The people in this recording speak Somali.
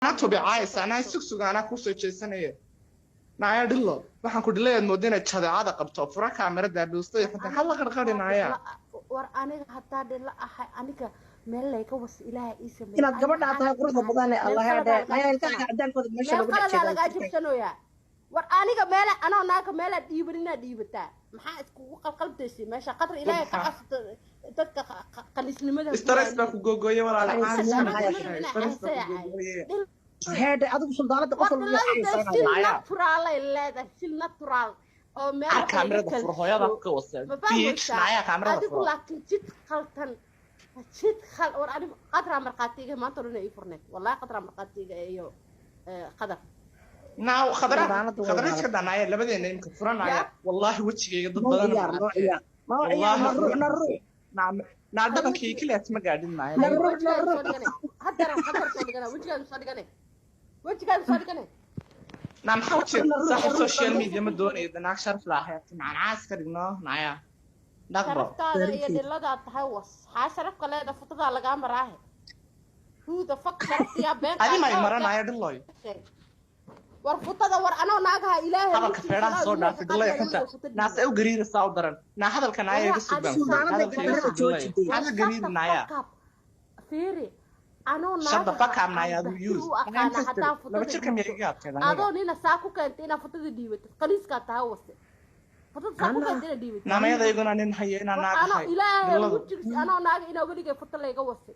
Anaa tobicaaysa, anaa sugsuga, anaa kusoo jeesanaya. Naya dhilo, waxaan ku dhilayaad mooda inaad jadeecada qabto. Fura kaamirada dhuustay xunta hadla qarqarinaya. War aniga hadaa dhilo ahay, aniga meel layga was Ilaaha ii sameeyey. Inaad gabadhaa tahay quruxda badan ee Allah Meel hedhe qaladaa maya lagaa ilkaha cadaankooda meesha meel lagu dhex qaladaa lagaa jeedaa. Jabsanoyaa. War aniga meela anoo naaga meelaa dhiiban inaad dhiibataa, maxaa iskugu qalqaldaysay meesha? Qadar Ilaahay ka cabsato, dadka qaniisnimada. Stress baa ku googooye, walaal. Qaniisnimada. Stress baa ku googooye. Heedhe, adigu suldaanada qof war walba dhilada way si Naya. natural ay leedahay, si natural oo meel Ar wax laga kaamirada fur, hooyada kalsho. Ka wasa Ma bitch. fahmaysaa? Naya, kaamirada Adigu furo. Laakiin jid qaltan, jid khal. War anigu Qadraa markhaatiga maanta o dhan ay ii furneed, wallahi Qadraa markhaatiga iyo Qadar. Naa Khadra. Suldaanada way Khadra wadataa. Iska dhanaya labadeena imka furanaya. Ya. Wallaahi wejigayga dad Noo badan ciyaar, noo ciyaar, noo ciyaar. Wallaahi. Na ruux, na ruux. Naa dhaqankii keliyaat ma gaadhin naya. Na ruux, na Wejigaada ruux. soo dhigane haddana, Qadar soo dhigana, wejigaada soo dhigane, wejigaada soo dhigane. Naa maxaa wejiga? Na ruux, saaxiib na ruux, social na ruux. media ma doonayo naag sharaf laahay macaan caas ka dhigno. Naya dhaqbo. Sharaftaada iyo Dareenkeeda. dhiladaa tahay was xaa sharafka leeda futadaa lagaa maraahe. Who the fuck sharaftiyaa been? Adi ma imaranaya dhiloy? War futada, war anoo naagaha Ilaahay Hadalka feeraha soo dhaafay, dhiloy xunta. Naase u gariiraysaa u daran. Naa hadalka naaya iga sug baan ku Suldaanada hadalka iga gabadha sug dhiloy. jooji. Hadal gariiri naya. Fiiri, anoo Shut the fuck up, naya. naagaha Adu aan use u aqaana haddaan laba futada jirka miyaa dhiibto, iga adkeed aniga? Adoo nina saa ku keentay inaad futada dhiibatid, qaniiskaa tahay wase, futada saa ku Anaa. keentay inaad dhiibatid. Naamayada iyaguna nin hayo inaan War naag anoo ahay Ilaahay dhiladu. wejigiis anoo naaga inaa weligay futa layga wasay.